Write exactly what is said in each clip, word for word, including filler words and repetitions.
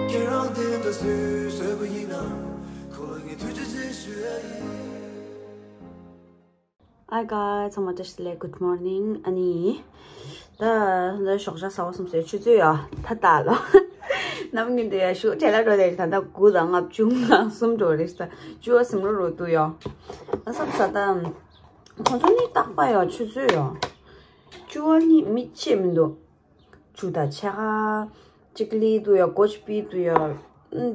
ཁྱེད་རང་དེ་འདྲ་སུས་བཟོས་པ་ཡིན་ན། ཁོ་ལ་ངས་ཐུགས་རྗེ་ཆེ་ཞུ་ཡ་ཡིན། Hi guys, ཚང་མ་བཀྲ་ཤིས་བདེ་ལེགས། Good morning. ཨ་ནི། ད་ད་ཞོགས་ཇ་ཟ་བ་སོང་ཟེར་ཆུ་ཚོད་ཡ་ད་ད་ལོ། ནམ་གྱི་འདི་ཡ་ཤུ་ཁྲེ་ལ་འགྲོ་དེ་ད་ད་དགུ་དང་ལྔ་བཅུ་ང་གསུམ་འགྲོ་རེད། ད་བཅུ་བ་སིམ་རོ་རོ་ཏུ་ཡ། ང་བསམ་ས་ད་ཁོང་ཚོ་ནི་རྟག་པ་ཡ་ཆུ་ཚོད་ཡ་བཅུ་བ་ནི་མི་ཆེ་མི་འདུག་ཆུ་ད་ཆ་གཅིག་ལི་དུ་ཡ་གོ་ཆ་པི་དུ་ཡ་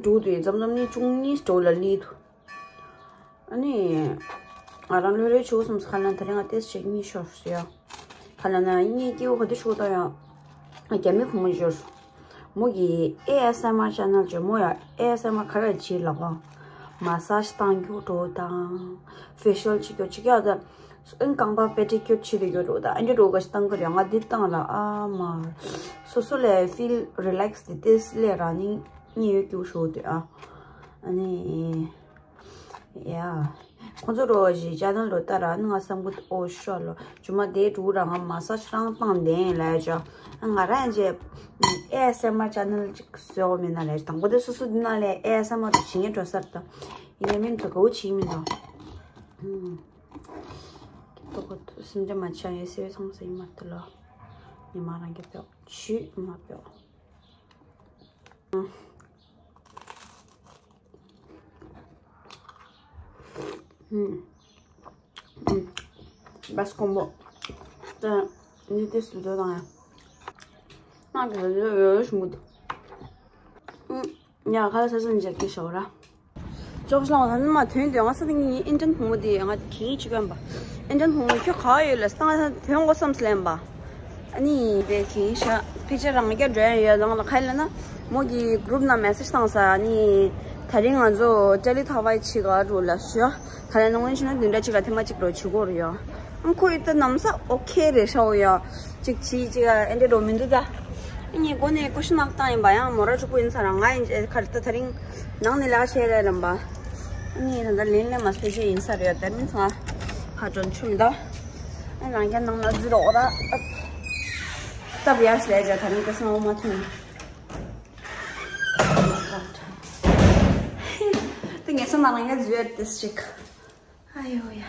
འགྲོ་དུ་ཡ་འཛམ་འཛམ་ནི་ཅུང་ནི་སྤྲོ་ལ་ལི་དུ། ཨ་ནི། ང་རང་ལྷོད་ལྷོད་བྱུང་སོང་ཁ་ལ་ད་རིང་ང་ཏེས་ཞིག་གཉིད་ཤོར་སོང་ཡ། ཁ་ལ་ན་གཉིད་སྐྱིད་པོ་ག་དུས་ཤོར་ད་ཡ། རྒྱ་མི་བུ་མོ་ཞོར། མོ་གི་ཨེ་ཨེས་ཨེམ་ཨར་ཅེ་ནལ་ཅོ་མོ་ཡ་ཨེ་ཨེས་ཨེམ་ཨར་ག་རེ་བྱེད་ལ་གོ། མ་སཱ་ཇི་བཏང་རྒྱུ་འགྲོ་དང་། ཕེ་ཤལ་བྱེད་རྒྱུ་བྱེད་རྒྱུ་ད། ཨིན་རྐང་པ་པེ་ཏི་ཀྱུར་བྱེད་རྒྱུ་འགྲོ་དང་ཨ་འདྲ་འགྲོ་ག་ཞིག་བཏང་གི་རེད། ང་འདི་བཏང་ལ་ཨ་མ། སོ་སོ་ལས་ཕིལ་རི་ལེགས་དེ་ཏེས་ལས་ར་ནི་གཉིད་ཡོད་རྒྱུ་ཤོར་དུས་ཨ། ཨ་ནི། ཡ། ཁོང་ཚོ་རོ་ཞིག་ཅ་ནལ་རོ་ལྟ་ར་ནི་ང་བསམ་གི་ཨོ་ཤོ་ལོ་ཇུ་མ་དེ་འགྲོ་ར་ང་མ་སཱ་ཇི་རང་བཏང་དེ་ལས་ཅོ། ང་རང་ཅེ་ཨེ་ཨེས་ཨེམ་ཨར་ཅེ་ནལ་ཅིག་བཟོ་མིན་ན་ལས་དང་པོ་དེ་སོ་སོ་འདི་ན་ལས་ཨེ་ཨེས་ཨེམ་ཨར་དུ་བྱེད་ངེས་འགྲོ་སར་དང་ཡིན་ན་མིན་ཚོ་གའུ་བྱེད་མིན་དང་། ཏོག་ཏོག་སེམས་ཅན་མ་ཆགས་ཡོད་སེ་བའི་ཚང་སེ་ཡིན་མ་ཏི་ལོ། ཉི་མ་རང་གི་ཕྱོགས་ཆུས་མ་ཕྱོགས། ཨུམ། ཨུམ། བ་སི་ཀོམ་བོ། ད་ནི་དེ་སུ་དོ་དང་ཡ། ང་གི་ཡོ་ཡོ་ཡོ་ཞུ་མུ་དུ། ཨུམ། ཉ་ཁ་ལ་ས་ས་ནི་ཇག་གི་ཤོག་ར། ཅོག་ཤི་ལང་བ་ད་ནི་མ་ཐོན་དེ་ང་ས་དེ་ངའི་ཨིན་ཏན་བུ་མོ་དེ་ང་གིན་ཅི་གོན་པ། ཨིན་ཏན་བུ་མོ་ཁྱོད་ག་ཡོད་ལ་སྟངས་ས་ཐོན་གོ་བསམ་སི་ལེན་པ། ཨ་ནི་དེ་གིན་ཤ་ཕི་ཅར་རང་རྒྱ་འགྲོ་ཡ་ཡོད་ལང་ལ་ཁ་ཡི་ལ་ན་མོ་གི་གུ་རུབ་ན་མེ་སེ་ཇི་བཏང་ས་ཨ་ནི་ད་རིང་ང་ཚོ་ཏེ་ལི་ཐ་ཝའི་ཆི་ག་འགྲོ་ལ་ཤོ་ཁ་ལ་ན་ངོན་ཤི་ན་དུན་ད་ཅིག་ལ་ཐེ་མ་ཅིག་འགྲོ་ཆི་གོ་རུ་ཡོད། ཨང་ཁོ་ཡི་ད་ནམ་ས་ཨོ་ཁེ་རེད་ཤའོ་ཡ། ཅིག་ཅི་ཅིག་ཨ་འདྲ་འགྲོ་མི་འདུག་ད། ཨ་ནི་སྒོ་ནས་ཀུ་ཤུ་ནག་བཏང་ཡིན་པ་ཡང་མོ་ར་ཕྱུག་པོ་ཡིན་ས་ར་ང་ཡིན་ཁར་ད་ད་རིང་ནང་ནས་ལག་ཤེས་རེད་ལམ་པ། ཨ་ནི་ད་ད་ལེན་ལེན་མ་སྤེ་ཆེ་ཡིན་ས་རེད་ད་མིན་ཚང་ཧ་གྲོན་ཆུམ་ད། ཨ་རང་རྒྱ་ནང་ལ་འཛུལ་རོགས་ར་ཨབ། སྟབས་ཡར་སླེབས་ཀྱ་ད་རིང་ཀ་སང་འོ་མ་ཐོན། ད་ངེད་ཚང་ནང་རང་རྒྱ་འཛུལ་ཡ་དེ་ཞིག་ཨ་ཡོ་ཡ།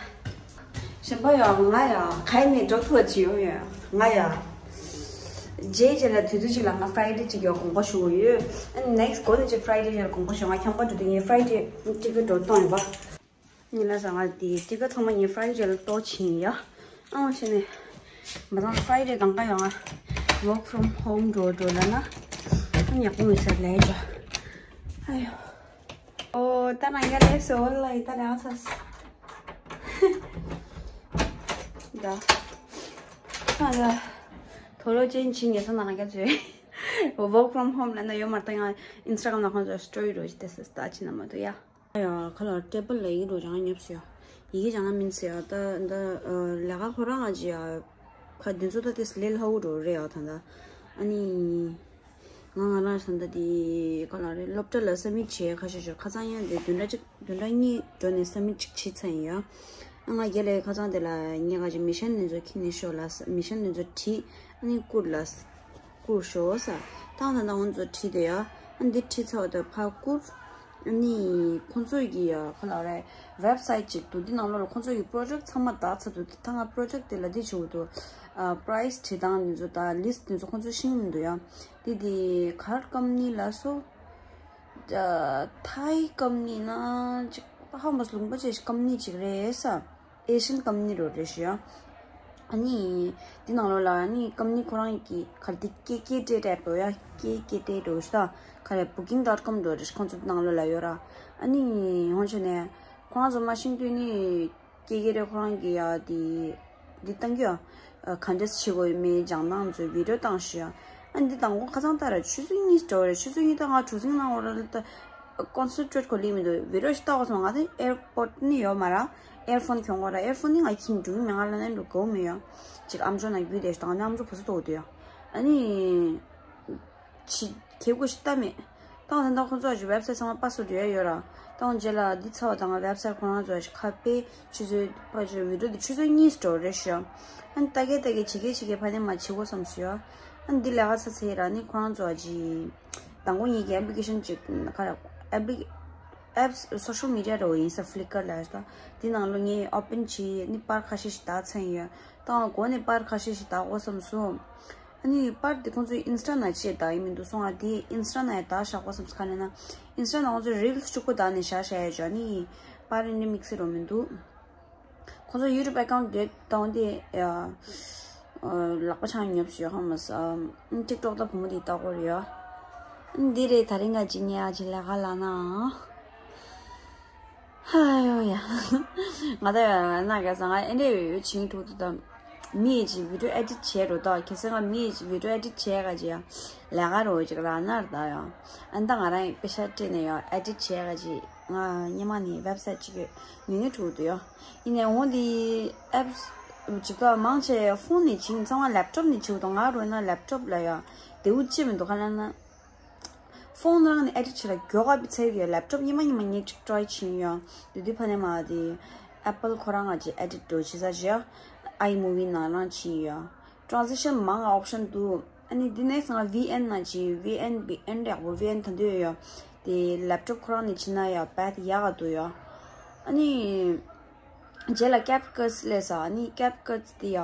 གཞན་པ་ཡ་ང་ཡ་ག་ནས་འགྲོ་ཐུབ་ཅི་ཡོང་ཡ་ང་ཡ། རྗེས་རྗེས་ལ་དུས་ཚོད་ཅིག་ལ་ང་ཕ་རའི་ཌེ་ཅིག་ཡོད་དགོངས་པ་ཞུ་གི་ཡོད། ཨ་ནི་ནེག་སི་གོ་ནས་ཅིག་ཕ་རའི་ཌེ་ཅིག་ལ་དགོངས་པ་ཞུ་ང་ཁྱམས་པ་འགྲོ་དུས་ངས་ཕ་རའི་ཌེ་ཅིག་གི་འགྲོ་གཏོང་ཡོད་པ། ཉི་ལ་ཟ་ང་དེ་ཅིག་གི་ཚང་མ་ངས་ཕ་རའི་ཌེ་ལ་ཏོག་ཕྱིན་ཡ། ཨང་ཕྱིན་ནས་མ་དང་ཕ་རའི་ཌེ་གང་ག་ཡོང་ང་work from home འགྲོ་འགྲོ་ལ་ན་ཨ་ནི་ཡག་པོ་མི་ཟེར་ལས་ཅོ། ཨ་ཡོ། ཨོ་ད་ནང་ཡ་ལས་སོ་ལ་ཡི་ད་ལས་ཨ་ཚ། ད། ཨ་ད། ཐོ་ལོ་ཅན་ཆི་ངེ་ས་ནང་རྒྱ་ཚོས། work from home ལ་ན་ཡོད་མ་ད་ཡང་Instagram ལ་ཁོང་ཚོ་story རོ་ཞིག་ཏེ་སི་ད་ཅི་ན་མ་དུ་ཡ། ཡ་ཁ་ལ་ཊེ་བལ་ལ་ཡིག་འགྲོ་ཅང་ཉབ་སི་ཡ། ཡི་གེ་ཅང་ན་མིན་སི་ཡ་ད་ད་ལས་ཀ་ཁོ་རང་ང་ཅི་ཡ། ཁ་དེ་ཚོ་ད་ཏེ་སི་ལེ་ལྷ་བོ་འགྲོ་རེ་ཡ་ད་ད། ཨ་ནི། ང་ང་རང་ས་འདི་དེ་ག་ལ་རེད་སློབ་གྲྭ་ལ་སབ་མིཊ་བྱེད་ཁ་ཤས་ཤོར་ཁ་སང་ཡང་དེ་བདུན་ཕྲག་གཅིག་བདུན་ཕྲག་གཉིས་འགྲོ་ནས་སབ་མིཊ་གཅིག་བྱེད་ཚར་ཡིན་ཡ། ང་རྒྱལ་ལ་ཁ་སང་དེ་ལ་ངས་ག་ཅིག་མི་ཤན་ནས་ཚོ་ཁྱི་ནས་ཤོར་ལ་མི་ཤན་ནས་ཚོ་བྲིས་ཨ་ནི་བསྐུར་ལ་བསྐུར་ཤོག་ས་ཏང་ད་ད་འོན་ཚོ་བྲིས་དེ་ཡ་ཨ་འདི་བྲིས་ཚར་བ་དེ་ཕར་བསྐུར། ཨ་ནི་ཁོང་ཚོ་གི་ཡ་ག་ལ་རེད་ཝེབ་སའིཊ་ཅིག་འདུག་འདི་ནང་ལོགས་ལ་ཁོང་ཚོ་གི་པོ་རོ་ཇེཀ་ཚང་མ་དག་ཚར་འདུག་ད་ང་པོ་རོ་ཇེཀ་དེ་ལ་འདི་བྱེད་དགོས་འདུག་ཨ་པ་རའེ་སི་བྲིས་སྟངས་འདི་ཚོ་དང་ལིསི་འདི་ཚོ་ཁོང་ཚོ་ཤེས་ཀྱི་མི་འདུག་ཡ། འདི་དེ་གར་ཀམ་ནི་ལ་སོ། ཨ་ཐའི་ཀམ་ནི་ན་ཅིག་ཧ་མ་སོ་ལུང་པ་ཅེ་ཀམ་ནི་ཅིག་རེད་ས། ཨེ་ཤན་ཀམ་ནི་རོ་རེད་ཤི་ཡ། ཨ་ནི། འདི་ནང་ལོགས་ལ་ཨ་ནི་ཀམ་ནི་ཁོ་རང་གི་གར་འདི་ཀེ་ཀེ་ཏྲེ་ཊེབ་རོ་ཡ་ཀེ་ཀེ་ཏྲེ་རོ་ཤི་ད་ག་རེ་བུ་ཀིང་ཌོཊ་ཀོམ་རོ་རེད་ཤི་ཁོང་ཚོ་འདི་ནང་ལོགས་ལ་ཡོད་ར། ཨ་ནི་ཧོན་ཆེ་ནས་ཁོ་རང་ཚོ་མ་ཤིང་དུས་ནི། ཀེ་ཀེ་རེ་ཁོ་རང་གི་ཡ་དེ། འདི་བཏང་གི་ཡ། ག་འདྲས་བྱེད་དགོས་ཡོད་མེད་སྦྱང་སྟངས་ཚོའི་བི་ཌིའོ་བཏང་ཤི་ཡ། ཨ་འདི་དང་པོ་ཁ་སང་ལྟར་ཆུ་ཚོད་གཉིས་འགྲོ་རེད་ཆུ་ཚོད་གཉིས་ད་ང་གྲོ་སིང་ནང་འོ་ར་ལ་ད་ཀོན་སེན་ཊྲེཊ་གོ་ལི་མི་འདུག་བི་ཌིའོ་ཞིག་ལྟ་བ་སོང་ང་ད་ཨེར་པོཌ་ནི་ཡོད་མ་ར་ཨེར་ཕོན་གྱོན་གོ་ར་ཨེར་ཕོན་ནི་ང་ཁྱིམ་འགྲོ་གི་མེད་ང་ལ་ནས་འགྲོ་གོ་མི་ཡོད་ཅིག་ཨམ་ཅོག་ནང་རྒྱུད་དེ་ཞིག་དང་ནི་ཨམ་ཅོག་བུ་སུ་ཏོག་འདུག་ཡ། ཨ་ནི། ཕྱི་ཁེ་གུ་ཞིག་ལྟ་མེད། ཏང་ད་ལྟ་ཁོང་ཚོ་ཞིག་ཝེབ་སའིཊ་ཚང་མ་པ་སུ་འདྲ་ཡོད་ར། ཏང་རྗེས་ལ་འདི་ཚ་བ་དང་ཝེབ་སའིཊ་ཁོ་རང་ཚོ་ཞིག་ཁ་པེ་ཆུ་ཚོད་པ་ཆུ་བི་ཌིའོ་འདི་ཆུ་ཚོད་གཉིས་འགྲོ་རེད་ཤག་ཨ་ནི་ལྟ་གེ་ལྟ་གེ་བྱེད་གེ་བྱེད་གེ་ཕ་ནས་མ་བྱེད་གོ་བསམ་སོང་ཡ། ཨ་ནི་འདི་ལས་ཀ་ཚ་ཚེ་ར་ནི་ཁོ་རང་ཚོ་ཞིག་ དང་པོ་ཉིད་ཀྱི་ཨེབ་ལི་ཀེ་ཤན་ཅིག་ཁ་ཨེབ་ལི་ཨེབ་སོ་ཤལ་མི་ཌི་ཡ་འདྲ་བོ་ཡིན་ས། ཕི་ལི་ཀར་ལ་ད་དེ་ནང་ལོ་ངས་ཨོ་པན་བྱས་ནི་པར་ཁ་ཤས་ཤིག་ད་ཚན་ཡོད། ད་གོ་ནས་པར་ཁ་ཤས་ཤིག་ད་གོ་བསམ་སོང་། ཨ་ནི་པར་དེ་ཁོང་ཚོའི་ཨིན་སི་ཊ་ནང་ཅིག་ད་ཡིན་མི་འདུག་སོང་ཨ། དེ་ཨིན་སི་ཊ་ནང་ཡང་ད་བཞག་གོ་བསམ་སོང་། ག་ནས་ན་ཨིན་སི་ཊ་ནང་ཁོང་ཚོའི་རིལ་སི་གཅིག་པོ་ད་ནས་བཞག་བཞག་ཡ་ཅོ་ནི་པར་ཨིན་དྲ་དམིགས་བསལ་རོ་མི་འདུག་ཁོང་ཚོ་ཡུ་ཊུབ་ཨེ་ཁའུན་ཊི་ཌི་ལིཊ་བཏང་སྟེ་ཡ། ལག་པ་འཆང་ཉོབ་ཞུ་ཧ་མ་ས། ཊིག་ཊོག་ད་བུ་མོ་དེ་ལྟ་གོ་རེད་ཡ། འདི་རེད་ད་རིང་ག་ཅི་ཉལ་ཅི་ལས་ཀ་ལ་ན། ཧ་ཡོ་ཡ། ང་ད་ཡ་ན་ག་ས་ང་ཨེ་འདྲས་ཡོད་ཡོད་ཆིང་ཐུག་ཏུ་ད། མི་ཡི་ཅིག་བི་ཌི་ཡོ་ཨེ་ཌིཊ་བྱས་རོ་ད། ཁྱེད་ཚོ་ང་མི་ཡི་ཅིག་བི་ཌི་ཡོ་ཨེ་ཌིཊ་བྱས་ག་ཅི་ཡ། ལས་ཀ་རོ་ཅིག་ལ་ན་ར་ད་ཡ། ཨ་ད་ང་རང་པེ་ཤ་སྤྲད་ནས་ཡ་ཨེ་ཌིཊ་བྱས་ག་ཅི། ང་སྔོན་མ་ནས་ཝེབ་སའིཊ་ཅིག་ཉོ་ཉོ་ཐུག་ཏུ་ཡོད། ཡིན་ནའི་འོང་དེ་ཨེབ་སི་ཇི་ལྟར་མང་ཆེ་ཕོན་ནས་བྱིན། ཚང་མ་ལེབ་ཊོབ་ནས་བྱིན་འདུག་ང་རོ་ན་ལེབ་ཊོབ་ལ་ཡ་དེའུ་ཅི་མི་འདུག་ག་ལ་ན། ཕོན་རང་ནས་ཨེ་ཌིཊ་བྱེད་ལ་མགྱོགས་པ་བི་ཚེ་ཡོད། ལེབ་ཊོབ་ཉི་མ་ཉི་མ་ངས་ཅིག་ཊྲའི་བྱིན་ཡོད། དེ་དུས་ཕ་ནས་མ་དེ་ཨེ་པལ་ཁོ་རང་ང་ཅིག་ཨེ་ཌིཊ་འགྲོ་བྱེད་ས་ཅིག་ཡ། ཨའི་མུ་བི་ནང་རང་བྱིན་ཡོད། ཊྲན་སི་ཤན་མང་ང་ཨོབ་ཤན་འདུག་ཨ་ནི་འདི་ནེག་སི་ང་ཝི་ཨེན་ནང་ཅིག་ཝི་ཨེན་བི་ཨེན་ཡག་པོ་ཝི་ཨེན་ད་འདོད་ཡོད། དེ་ལེབ་ཊོབ་ཁོ་རང་ནས་བྱིན་ན་ཡ་བད་ཡག་ག་འདུག་ཡ། ཨ་ནི་རྗེས་ལ་ཀེབ་ཀཊ་སླེབས་ས། ཨ་ནི་ཀེབ་ཀཊ་དེ་ཡ་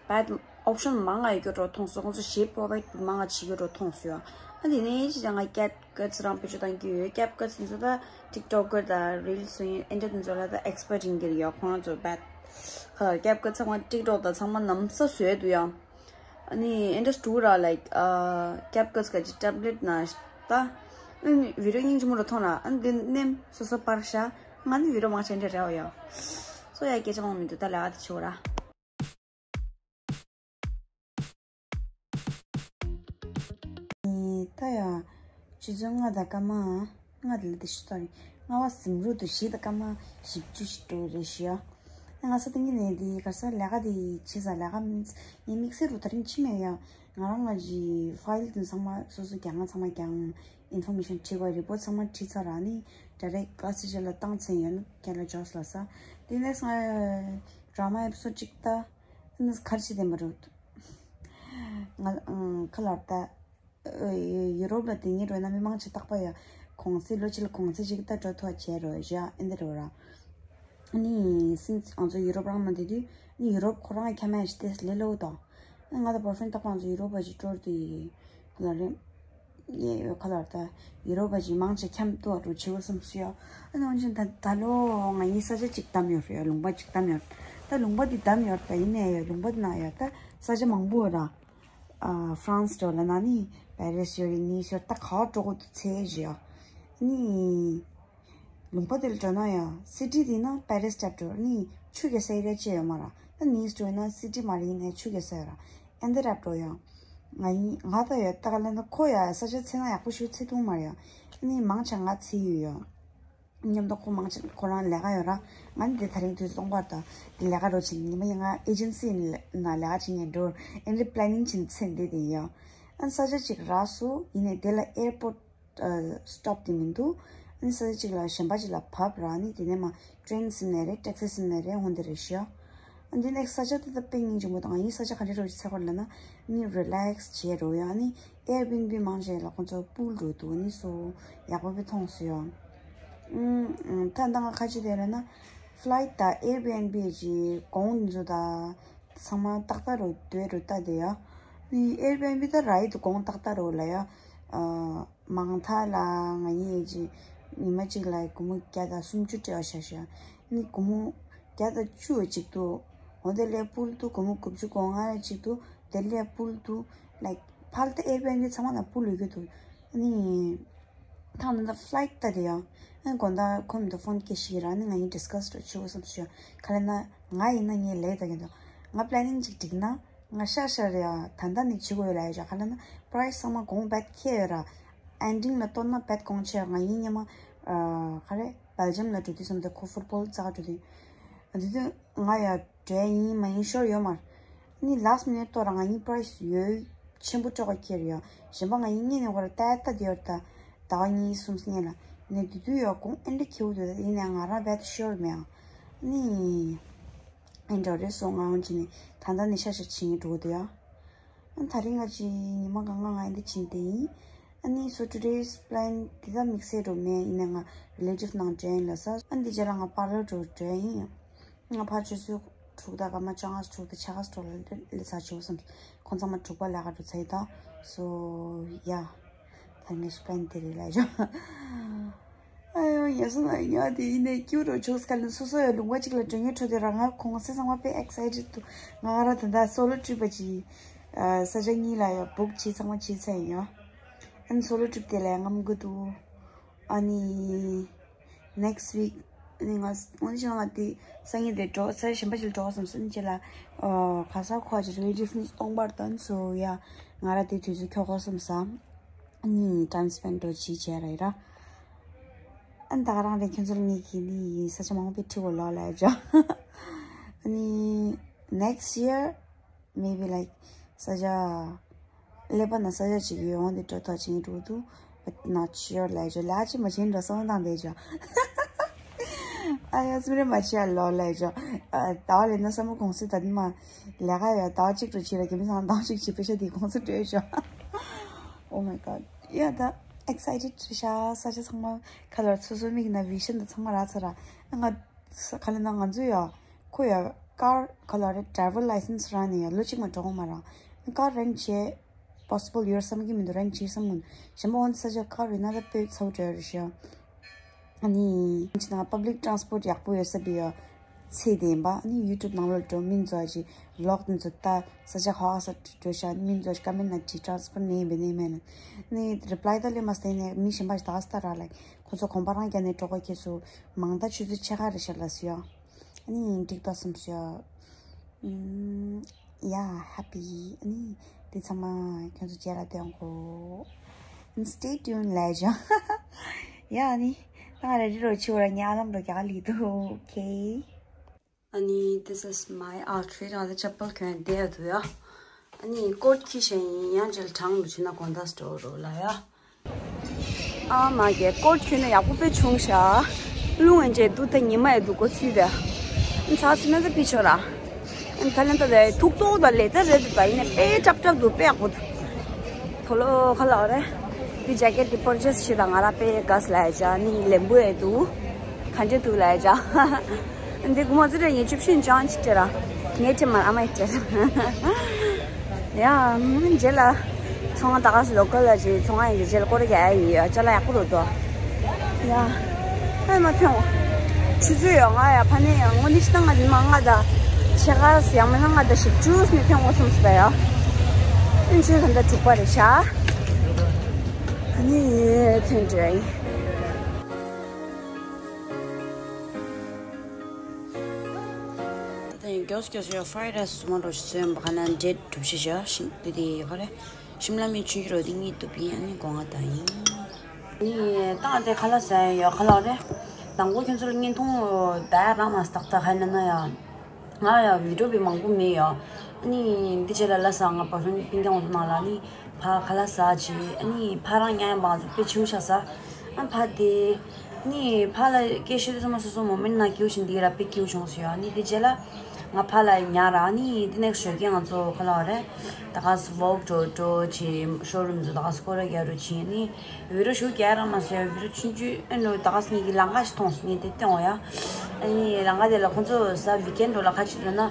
བད་ཨོབ་ཤན་མང་ང་ཡོད་རྒྱུ་འགྲོ་མཐོང་སོང་། ཁོང་ཚོ་ཞེ་པོ་རོ་བའིཌ་མང་ང་བྱེད་རྒྱུ་འགྲོ་མཐོང་སོང་ཡ། ཨ་དེ་ནས་ཅི་ཅང་ང་ཀེབ་ཀཊ་རང་བེད་སྤྱོད་གཏང་གི་ཡོད། ཀེབ་ཀཊ་དེ་ཚོ་ད་ཊིག་ཊོག་གར་དང་རིལ་སི་བཟོ་མཁན་ཨེ་འདྲ་དེ་ཚོ་ལ་ད་ཨེག་སི་པར་ཊི་ཡིན་གྱི་རེད་ཡ། ཁོང་རང་ཚོ་བད་ཁ་ལ་ཀེབ་ཀཊ་ཚང་མ་ཊིག་ཊོག་དང་ཚང་མ་ནམ་ས་བཟོས་འདུག་ཡ། ཨ་ནི་ཨེ་འདྲ་སུ་ར་ལའིཀ་ཨ་ཀེབ་ཀཊ་ག་ཅི་ཊེམ་པ་ལེཊ་ན་ད་ཨ་ནི་བི་ཌི་ཡོ་སྙིང་རྗེ་མོ་རུ་མཐོང་ལ། ཨ་ནི་འདི་ནེམ་སོ་སོ་པར་ཤ་ང་ནི་བི་ཌི་ཡོ་མང་ཆེ་འདྲ་རེད་ཡ། སོ་ཡ་སྐད་ཆ་མང་མི་འདུག་ད་ལས་ཀ་དེ་བྱེད་འོ་ར། ད་ཡ། ཆུ་ཚོད་ལྔ་དང་སྐར་མ། ལྔ་དེ་ལ་དེ་ཤི་སོ་རི། ལྔ་པ་ཟིན་རུ་དུ་བཞི་དང་སྐར་མ་བཞི་བཅུ་ཞིག་འགྲོ་རེད་ཤི་ཡ། ང་ས་ཏིང་གི་ནས་དེ་གར་ས་ལས་ཀ་དེ་བྱེད་ས་ལས་ཀ་མིན་ངའི་དམིགས་བསལ་རུ་ད་རིང་ཕྱི་མེད་ཡ། ང་རང་ང་གི་ཕའིལ་དེ་ཚང་མ་སོ་སོ་རྒྱག་ང་ཚང་མ་རྒྱག་ཨིན་ཕོར་མེ་ཤན་བྲིས་དགོས། རི་པོར་ཊི་ཚང་མ་བྲིས་ཚར་ར་ནི་ཌའི་རེག་ཀ་ལ་སི་ཊི་ཇར་ལ་བཏང་ཚར་ཡོད་ན་ཁྱེད་ལ་འཇོག་ལ་ས། དེ་ནས་ང་ཌ་ར་མ་ཨེ་པི་སོ་ཌ་གཅིག་ལྟ། ཨ་ནི་གར་ཅི་བདེན་པ་རུ། ང་ཁ་ལར་ལྟ། ཡུ་རོབ་ལ་དེ་ཉིད་རོལ་ན་མི་མང་ཆེ་རྟག་པ་ཡ་གོང་ཚེ་ལོ་གཅིག་ལ་གོང་ཚེ་གཅིག་ལྟ་འགྲོ་ཐུབ་བྱས་རོ་བཞག་ཨེ་འདི་རོ་ར། ནི་སིན་ང་ཚོ་ཡུ་རོབ་རང་ན་དེ་དུས་ནི་ཡུ་རོབ་ཁོ་རང་ཁྱ་མ་ཡ་ཞི་ཏེ་ལེ་ལོ་དང་། ང་དང་བོ་ཡ་ཕྲེན་ཌ་རྟག་པ་ང་ཚོ་ཡུ་རོབ་པ་ཅིག་འགྲོ་དུས་ལ་རེ། ཡེ་ཁ་ལར་ལྟ། ཡུ་རོབ་པ་ཅིག་མང་ཆེ་ཁྱམ་ཏུ་བ་འགྲོ་བྱེད་དགོས་བསམ་སུ་ཡ། ཨ་ནི་འོན་ཀྱང་ད་ད་ལོ་ང་ཡི་ས་ཆ་ཅིག་བདམས་ཡོད་རེད། ལུང་པ་ཅིག་བདམས་ཡོད། ད་ལུང་པ་དེ་བདམས་ཡོད་ད་ཡིན་ནའི་ཡ་ལུང་པ་དེ་ན་ཡ་ད་ས་ཆ་མང་པོ་ཡོད་ར། ཨ་ཧྥ་རན་སི་འགྲོ་ལ་ན་ནི་པེ་རིས་ཡོད་རེད། ནི་ཤོར་ད་ག་བ་འགྲོ་དགོས་འདུག་ཚེ་བཞི་ཡ། ནི་ལུང་པ་དེ་ལ་འགྲོ་ན་ཡ་སི་ཊི་དེ་ན་པེ་རིས་ལྟར་འགྲོ་ནི་ཆུ་རྐྱལ་ས་ཡི་རེ་ཅི་ཡོད་མ་ར། ད་ནིས་འགྲོ་ན་སི་ཊི་མ་རེད་ཡིན་ནའི་ཆུ་རྐྱལ་ས་ཡོད་ར། ཨེ་འདི་རབ་འགྲོ་ཡ། ང་ཡིན་ང་ད་ཡོད་ད་ག་ལ་ན་ཁོ་ཡ་ས་ཆ་ཚེ་ན་ཡག་པོ་ཞུ་ཚེ་ཐུང་མ་ར་ཡ། ནི་མང་ཆེ་ང་ཚེ་ཡོད་ཡ། མཉམ་དུ་ཁོ་མང་ཆེ་ཁོ་རང་ལས་ཀ་ཡོད་ར། ང་ནི་དེ་ད་རིང་དུས་སྟོང་པར་དང་དེ་ལས་ཀ་རོ་ཕྱིན་ཉི་མ་ཡིན་ང་ཨེ་ཇེན་སི་ཡིན་ན་ལས་ཀ་བྱེད་ཉན་འགྲོ་ཨེ་འདྲ་པི་ལེ་ནིང་བྱེད་ཚེ་འདི་དེ་ཡིན་ཡ། ཨ་ས་ཆ་གཅིག་རག་སོ་ཡིན་ནའི་དེ་ལ་ཨེར་པོར་ཊི་སི་ཊོབ་དེ་མི་འདུག་ཨ་ནི་ས་ཆ་གཅིག་ལ་གཞན་པ་གཅིག་ལ་བབས་ར་ནི་དེ་ནས་མ་ཊེ་རེན་ཟིན་ནས་རེད་ཊེག་སི་ཟིན་ནས་རེད་འོན་དེ་རེད་ཤི་ཡ། ཨ་འདི་ནས་ས་ཆ་དེ་ད་དཔེ་སྙིང་རྗེ་མོ་དང་ཨ་ཡིན་ས་ཆ་ག་འདྲ་རོ་ཅིག་ཚེ་ཁོར་ལ་ན་ནི་རི་ལེག་སི་བྱེད་རོ་ཡ་ནི། ཨེར་བི་ཨེན་བི་མང་ཆེ་ལ་ཁོང་ཚོ་པུལ་འགྲོ་འདུག་ནི་སོ་ཡག་པོ་བི་མཐོང་སོ་ཡོ། ཨུམ། ད་ད་ང་ཁ་ཅིག་དེ་རེད་ན་ཕི་ལའིཊ་དང་ཨེར་བི་ཨེན་བི་གི་གོང་འདི་ཚོ་ད་ཚང་མ་ཏག་ཏག་རུ་སྡོད་རུ་ལྟ་དེ་ཡ། ནི་ཨེར་བི་ཨེན་བི་ད་ར་ཡི་དུ་གོང་ཏག་ཏག་རུ་ལ་ཡ། ཨ་མང་ཐ་ལ་ང་ཡི་ཨེ་ཅི་ཉི་མ་གཅིག་ལ་སྒོར་མོ་བརྒྱ་དང་སུམ་ཅུ་སྤྲད་བ་ཤ་ཤ། ནི་སྒོར་མོ་བརྒྱ་དང་བཅུ་གཅིག་ཏུ། འོ་དེ་ལས་པུལ་དུ་སྒོར་མོ་དགུ་བཅུ་གོ་ལྔ་གཅིག་ཏུ། དེ་ལས་པུལ་དུ་ལའིཀ་ཕལ་ཏེ་ཨེར་བི་ཨེན་བི་ཚང་མ་ན་པུལ་ཡོད་རྒྱུ་འདུག་ཨ་ནི་ཐང་ན་ད་ཕི་ལའིཊ་ད་དེ་ཡང་ཨ་ནི་དགོང་དག་ཁོམ་དུ་ཕོན་སྐད་ཤིག་ར་ནི་ང་ཡིན་ཌི་སི་ཁ་སི་རོ་བྱེད་དགོས་བསམ་སོང་། ག་ལ་ན་ང་ཡིན་ན་ངའི་ལས་ད་གི་འདུག་ང་པི་ལེ་ནིང་ཅིག་སྒྲིག་ན་ང་ཤ་ཤ་རེ་ཡ་ད་ལྟ་ནི་བྱེད་དགོས་ཡོད་ལ་ཡ་ཅག་ག་ལ་ན་པ་རའི་སི་ཚང་མ་གོང་བད་ཁེ་ཡོད་ར། ཨེན་ཌིང་ལ་གཏོར་ན་བད་གོང་ཆེ་ཡ། ང་ཡིན་ཉི་མ་ཨ་ག་རེ་བེལ་ཇམ་ལ་འགྲོ་དུས་སམ་དེ་ཁོ་ཕུཊ་བོལ་རྩ་ག་འགྲོ་དུས་ཨ་དེ་དུས་ང་ཡ་འགྲོ་ཡ་ཡིན་མ་ཡིན་ཤོར་ཡོད་མ་རེད། ནི་ལཱ་སི་མི་ནེཊ་ཐོག་ར་ང་གཉིས་པ་རའི་སི་ཡོད་ཆེན་པོ་སྤྲོད་ག་ཁྱེར་ཡོད། གཞན་པ་ང་གཉིས་གཉིས་ནས་ཁོ་ར་ཏད་ཏད་ཡོད་ད། ཟླ་བ་གཉིས་གསུམ་སྔོན་ལ་ནས་དུས་དུས་ཡོད་གོང་ཨེ་འདྲ་ཁྱེའུ་དུ་ད་ཡིན་ནས་ང་རང་བད་ཤོར་མེད་ཨ། ནི་ཨེ་འདྲ་རེད་སོང་ང་འོན་ཅི་ནི་ད་ལྟ་ནི་ཤ་ཤ་ཕྱིན་འགྲོ་གི་འདུག་ཡ། ཨ་ད་རིང་ང་ཅི་ཉི་མ་གང་ག་ང་ཨེ་འདྲ་ཕྱིན་དེ་ཡིན། ཨ་ནི་so today's plan དེ་ད་དམིགས་བསལ་འགྲོ་མེད། ཡིན་ན་ང་relative ནང་འགྲོ་ཡིན་ལ་ས། ཨ་ནི་དེ་རྗེས་ལ་ང་པར་ལར་འགྲོ་འགྲོ་ཡིན། ང་ཕར་ཆུ་ཚོད་དྲུག་དང་སྐར་མ་བཅོ་ལྔ་དྲུག་དང་ཕྱེད་ཀ་སྟོར་ལ་ལས་ཚར་བྱེད་བསམ། ཁོང་ཚང་མ་དྲུག་པ་ལས་ཀ་འགྲོ་ཚར་ཡིན་ད། so yeah ད་ངས་plan དེ་རེད་ལ་ཡོད། ཨ་ཡོ་ཡ་སོ་ན་ཡ་དེ་ཡིན་ནས་སྐྱུར་རོ་ཆོག་སྐལ་ནས་སོ་སོ་ཡ་ལུང་པ་གཅིག་ལ་འགྲོ་ངེས་འཕྲོད་དེ་ར། ང་ཁོང་ཚེ་ཚང་མ་དཔེ་excited འདུག་ང་ར་ད་ད་solo trip པ་ཅིག་ས་ཆ་གཉིས་ལ་ཡ་book བྱེད་ཚང་མ་བྱེད་ཚར་ཡིན་ཡ། ཨ་ནི་solo trip དེ་ལ་ཡ་རྔམ་གི་འདུག་ཨ་ནི་next week ཨ་ནི་ང་ཨ་ནི་ཅི་ང་དེ་སང་ཉིན་དེ་འགྲོ་ས་གཞན་པ་ཞིག་འགྲོ་བསམ་སོང་ཅི་ལ་ག་ས་ཁོ་ཅི་relative ནི་སྟོང་པར་དོན་so yeah ང་ར་དེ་དུས་ཚོད་འཁྱོག་གོ་བསམ་ས། ཨ་ནི་time spend འགྲོ་ཅི་བྱས་ར་ཡི་ར། ཨ་ནི་ད་ག་རང་རེད། ཁྱོད་ཚོར་ངེད་ཀྱི་ནི་ས་ཆ་མང་པོ་ཁྲི་བོ་ལོག་ལ་ཡ་ཇོ། ཨ་ནི་next year maybe like ས་ཆ་ཀླད་པ་ན་ས་ཆ་ཅིག་ཡོད་འོང་དེ་འགྲོ་ཐག་ཆིན་འགྲོ་འདུག but not sure ལ་ཡ་ཇོ། ལ་ཅི་མ་ཆེན་འགྲོ་སོང་དང་དེ་ཇོ། ཨ་ཡ་སུ་རེ་མ་ཆེ་ཡ་ལོག་ལ་ཡ་ཇོ། ད་བ་ལེ་ན་ས་མོ་གོང་སུ་ད་ནི་མ་ལས་ཀ་ཡ་ད་བ་གཅིག་འགྲོ་ཆེ་ར་གི་མི་སང་ད་བ་གཅིག་ཆེ་པེ་ཤ་དེ་གོང་སུ་འགྲོ་ཡ་ཇོ། Oh my god. Yeah, the excited ཤ་ས་ཆ་ཚང་མ་ཁ་ལར་སོ་སོ་མིག་ན་vision དང་ཚང་མ་རག་ཚར་ར། ང་ཁ་ལ་ན་ང་ཚོ་ཡ་ཁོ་ཡ་car ཁ་ལ་རེ་driver license རག་ནས་ཡ་ལོ་གཅིག་མ་འགྲོ་གོ་མ་ར། car rent བྱེད་possible ཡོད་བསམ་གི་མི་འདུག rent བྱེད་བསམ་གི་མི་འདུག་གཞན་པ་འོན་ས་ཆ་car རེ་ན་ད་དཔེ་ཚ་བོ་འདྲ་རེད་ཤ། ཨ་ནི་ཕྱི་ནང་public transport ཡག་པོ་ཡོད་ས་བི་ཡ། ཚེ་དེ་ཡིན་པ། ཨ་ནི་YouTube ནང་ལོགས་འགྲོ་མིན་ཚོ་ཅིག་vlog དེ་ཚོ་ལྟ། ས་ཆ་ཧ་ས་འགྲོ་ཤ་མིན་ཚོ་ཅིག་comment ན་ཅིག་transport ནས་ཡིན་པས་ནས་མེད་ན། ནི་reply ད་ལས་མ་སྟེང་ནས་མི་གཞན་པ་ཞིག་ད་ས་ད་ར་ལ་ཁོ་ཚོ་གོམ་པ་རང་རྒྱ་ནས་འགྲོ་གོ་ཁྱེད་ཚོ་མང་ད་ཆུ་ཚོད་ཕྱེད་ཀ་རེ་ཤ་ལ་སུ་ཡ། ཨ་ནི་འགྲིག་ད་སོམ་སུ་ཡ། ཨུམ། Yeah, happy. ཨ་ནི་དེ་ཚང་མ་ཁྱོད་ཚོ་རྗེས་ལ་སྟོན་གོ། Stay tuned ལ་ཡ་ཇོ། ཡ་ཨ་ནི་ད་ང་རེ་ཌི་རོ་ཆི་བོ་ར་ཉ་ལམ་རོ་རྒྱག་ལི་འདུག okay. ཨ་ནི་this is my outfit. ང་ཚོ་ཆབ་པལ་གྱོན་བསྡད་འདུག་ཡ། ཨ་ནི་ཀོཊ་ཁྱེར་བཞིན་ཡིན་ཡང་རྗེས་ལ་གྲང་འདུག་ཕྱིན་ན་དགོང་དག་སྤྲོ་རོགས་ལ་ཡ། ཨ་མ་གི་ཀོཊ་ཁྱེར་ན་ཡག་པོ་དཔེ་བྱུང་ཤག་རླུང་ཨེ་འཇེ་འདུག་ད་ཉི་མ་ཡི་འདུག་གོ་ཚུལ་དེ། ཨ་ཚ་ཚུལ་ན་ཚ་ཕི་ཆོ་ར། ཨ་ཁ་ལན་ད་དེ་ཐུག་ཐོག་ད་ལེ་ད་རེད་འདུག་ད་ཡིན་ནས་དཔེ་ཀྲབ་ཀྲབ་འདུག་དཔེ་ཡག་པོ་འདུག་ཐོ་ལོ་ཁ་ལ་རེ། འདི་jacket འདི་purchase བྱེད་དང་ང་ར་དཔེ་དགའ་ས་ལ་ཡ་ཅག་ནི་ལེམ་བུ་ཡ་འདུག་ག་འདྲ་འདུག་ལ་ཡ་ཅག་འདི་གུ་མ་ཚོ་རེ་ངས་ཅུབ་ཤིན་ཅང་ཅི་ཏེ་ར། ངས་ཅི་མ་ཨ་མ་ཡི་ཏེ་ར། ཡ་མ་རྗེས་ལ་ཚོང་ང་ད་ག་སི་local ལ་ཅི་ཚོང་ང་ཡི་རྗེས་ལ་སྐོར་ར་རྒྱག་ཡ་ཡི་ཡ་ཅ་ལག་ཡག་པོ་འདུག་དོ། ཡ། ཨ་མ་ཐོན། ཆུ་ཚོད་ཡོད་ང་ཡ་ཕ་ནས་ཡང་དངོས་གནས་ཤི་ད་ང་ནི་མ་ང་ད་ཆེ་ག་ཡང་མིན་ན་ང་ད་ཞིག་ཇུས་ནས་ཐོན་འོ་སོང་སི་ད་ཡ། ཨིན་ཆུ་ད་ད་དྲུག་པ་རེད་ཤག་ཨ་ནི་ཐོན་འདྲ་ཡིན། ད་ཡིན་མགྱོགས་མགྱོགས་ཡོད་fried rice སུ་མ་འགྲོ་ཞིག་སོན་པ་ག་ན་འབྲས་གྲུབ་ཤི་ཤག་ཤིང་དེ་དེ་ཡོད་ག་རེད། ཤིམ་ལ་མི་ཆུ་ཡུར་བོ་དེ་གཉིས་གཏུབ་ཡིན། ཨ་ནི་སྒོ་ང་དང་ཡིན། ཨ་ནི་ཏང་དེ་ཁ་ལག་ཟ་ཡ་ཡོད་ཁ་ལག་རེད། དང་པོ་ཁྱོད་ཚོ་ལ་བརྙན་ཐུང་ད་ཡ་རང་མ་སྟག་ད་ཧ་ན་ན་ཡ། ང་ཡ་བི་ཌིའོ་བི་མང་པོ་མེད་ཡ། ཨ་ནི་འདི་བྱས་ལ་ལ་ས་ང་བར་ཧྲུན་པིན་ཀྱང་འོང་ན་ལ་ནི་ཕ་ཁ་ལག་ཟ་ཅི། ཨ་ནི་ཕ་རང་ཉ་ཡ་བང་ཚོ་དཔེ་ཆེའུ་ཤ་ས། ཨ་ཕ་དེ། ནི་ཕ་ལ་སྐད་ཤོད་དུས་ཙམ་པ་སོ་སོ་མོ་མེན་ན་སྐྱིའུ་བཞིན་འདི་ར་དཔེ་སྐྱིའུ་བྱུང་སོ་ཡ། ཨ་ནི་འདི་བྱས་ལ། ང་ཕ་ལ་ཉར་ར་ནི་དེ་ནས་ཞོགས་ཀས་ང་ཚོ་ཁ་ལག་རེད། ད་ག་སི་ཝོག་འགྲོ་འགྲོ་བྱེད་ཤོ་རུམ་ཚོ་ད་ག་སི་སྐོར་ར་རྒྱག་རོགས་བྱེད་ནི་བི་རོ་ཞུ་རྒྱག་ར་མ་ཟེར་བི་རོ་ཆུང་ཆུང་ཨེ་འགྲོ་ད་ག་སི་ངེད་ཀྱི་ལང་ཀ་ཞིག་མཐོང་སོང་ངས་དེ་བསྟན་འོ་ཡ། ཨ་ནི་ལང་ཀ་དེ་ལ་ཁོང་ཚོ་ས་ཝི་ཀེན་འགྲོ་ལ་ཁ་ཅིག་འགྲོ་ན་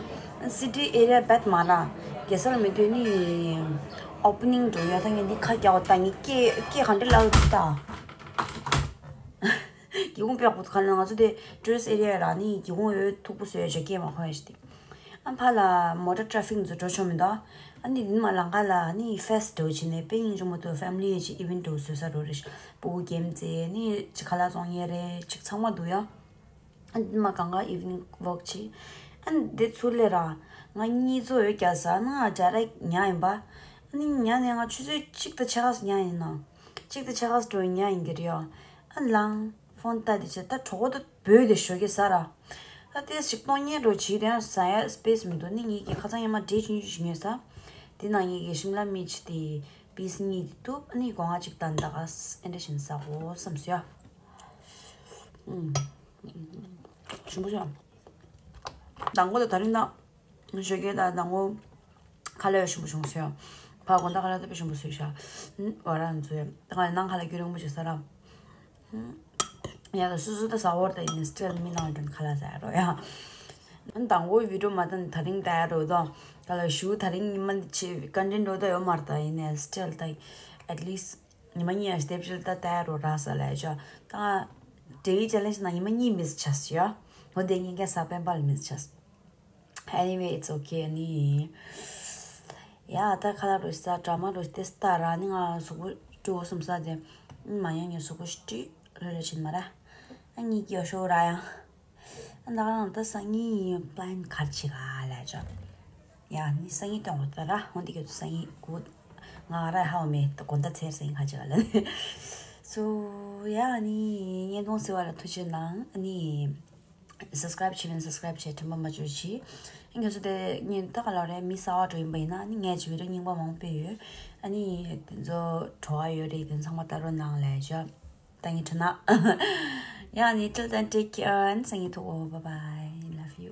སི་ཊི་ཨེ་རི་ཡ་བད་མ་ར་རྒྱལ་ས་ལ་མི་འདོད་ནི་ཨོ་པ་ནིང་འགྲོ་ཡ། ད་ངས་འདི་ཁ་རྒྱག་འོ་ད་ངས་སྐད་སྐད་ག་འདྲ་ལབ་ད། སྒེའུ་ཁུང་དཔེ་ཡག་པོ་འདུག་ག་ལ་ང་ཚོ་དེ་ཊུ་རི་སི་ཊི་ཨེ་རི་ཡ་ར་ནི་སྒེའུ་ཁུང་འོད་མཐུག་པོ་བཟོས་ཡོད་ཅོ་སྐད་མ་གོ་ཡ་ཞིག་དེ། ཨ་ཕ་ལ་མོ་ཊ་ཊ་ཕིག་ཚོ་འགྲོ་ཆོག་མི་འདུག་ཨ་ནི་དེ་ནི་མ་ལང་ཀ་ལ་ནི་ཕེ་སི་འགྲོ་བྱེད་ནས་དཔེ་སྙིང་རྗེ་མོ་འདུག་ཕེ་མི་ལི་ཡི་ཅིག་ཨི་ཝེན་འགྲོ་བཟོས་ས་འགྲོ་རེད། སྤུ་གུ་གེམ་རྩེ་ནི་ཅིག་ཁ་ལག་བཙོང་ཡས་རེད་ཅིག་ཚང་མ་འདུག་ཡ། ཨ་ནི་དེ་ནི་མ་གང་ག་ཨི་ཝི་ནིང་ཝོག་བྱེད། ཨ་ནི་དེ་ཚུར་ལས་ར་ང་གཉིད་ཚོ་འོད་རྒྱག་ས་ན་ང་ཇ་ར་ཉ་ཡིན་པ། ཨ་ནི་ཉ་ནས་ང་ཆུ་ཚོད་གཅིག་དང་ཕྱེད་ཀ་ཙམ་ཉ་ཡིན་ན། གཅིག་དང་ཕྱེད་ཀ་ཙམ་འགྲོ་ཉ་ཡིན་གྱི་རེད་ཡ། ཨ་ལང་ཕོན་ལྟ་དེ་བྱས་ད་གྲོགས་པོ་ད་བོད་དེ་ཞོགས་ཀས་ཟ་ར། ད་ཏོག་ཙམ་གཏོང་ཉན་འགྲོ་བྱེད་དེ་ཡང་ཟ་ཡ་སི་པེ་སི་མི་འདུག་ནི་ངེད་ཀྱི་ཁ་སང་ཉི་མ་འབྲས་ཆུང་ཆུང་ཞིག་ཉོས་ས། དེ་ནང་ངེད་ཀྱི་ཤིམ་ལ་མིར་ཅི་དེ་པིས་གཉིས་དེ་གཏུབ་ཨ་ནི་སྒོ་ང་གཅིག་བཏང་ད་ག་ཨེ་འདྲ་བཞིན་ཟ་གོ་བསམ་སོང་ཡ། ཨུམ། ཞིམ་པོ་ཤག་དང་པོ་ད་ད་རིང་ད། ཞོགས་ཀས་ད་དང་པོ་ཁ་ལག་ཞིམ་པོ་བྱུང་སོང་ཡ། ཕ་དགོང་དག་ཁ་ལག་ད་དཔེ་ཞིམ་པོ་བཟོས་ཤག་ཨ། བ་རང་ཚོ་ཡ་ད་ག་ནང་ཁ་ལ་རྒྱུན་རིང་པོ་ཞིག་ས་ར། ཡ་ད་སུ་སུ་ད་ཟ་བོར་ད་ཡིན་ནས་སྤྲེལ་མི་ནང་དྲན་ཁ་ལ་ཟ་ཡ་རོ་ཡ། ཨ་དང་པོ་བི་ཌིའོ་མ་ད་ད་རིང་ད་ཡ་རོ་དོ། ག་ལ་ཞུ་ད་རིང་ཉི་མ་འདི་ཆེ་ཀོན་ཊེན་ཊི་འགྲོ་ད་ཡོད་མ་རེད། ད་ཡིན་ནས་སྤྲེལ་ད་ཨེཊ་ལིསྚ་ཉི་མ་གཉིས་ཡ་སྟེབ་ཅིལ་ད་ད་ཡ་རོ་ར་ས་ལ་ཡ་ཅོ། ད་ང་ཌེ་ལི་ཅེ་ལེན་ཇི་ན་ཉི་མ་གཉིས་མི་ས་ཆ་ས་ཡ། འོ་དེ་ཉིན་ཀ་ས་པན་པ་ལ་མི་ས་ཆ་ས། Anyway, it's okay. ཨ་ནི། ཡ་ད་ཁ་ལག་རོ་ས་ཌ་ར་མ་རོ་ཏེ་སྟ་ར་ནི་ང་གཟུགས་པོ་སྤྲོ་བོ་སུམ་ས་དེ། མ་ཡང་ངས་གཟུགས་པོ་སྤྲི་ལོས་ལ་ཕྱིན་མ་ར། ཨ་ནི་ཀྱི་ཤོ་ར་ཡང་། ཨ་ད་རང་ད་སང་ཉིན་པ་ལན་གར་ཆི་ག་ལ་ཅོ། ཡ་ནི་སང་ཉིན་སྟོན་གོ་ད་ར་འོན་ཏེ་ཀྱི་སང་ཉིན་གུ། ང་ར་ཧའོ་མེ་ད་གོ་ད་ཚེར་སང་ཉིན་ག་ཅི་ག་ལ་ནི། སོ་ཡ་ནི་ཉེན་དོང་སེ་བ་ལ་ཐུགས་ཆེ་གནང་། ཨ་ནི། སབ་སི་ཀ་རའིབ་བྱེད་མིན་སབ་སི་ཀ་རའིབ་བྱེད་དྲན་པ་མ་བརྗེད་ཅིག་ཨ་ནི་ཁྱོད་ཚོ་དེ་ངས་ད་ག་ལ་རེད་མི་གསར་བ་འགྲོ་ཡིན་པ་ཡིན་ན་ཨ་ནི་ངས་ཀྱི་བི་ཌིའོ་རྙིང་པ་མང་པོ་སྤེལ་ཡོད། ཨ་ནི་དེ་ཚོ་བྲོ་བ་ཡོད་རེད། དེ་ཚང་མ་ལྟ་རོགས་གནང་ལབ་ཞོ། ད་ངས་བྲོ་ན། ཡ་ནི་till then take care and སང་ཉིན་ཐུག་གོ bye bye love you.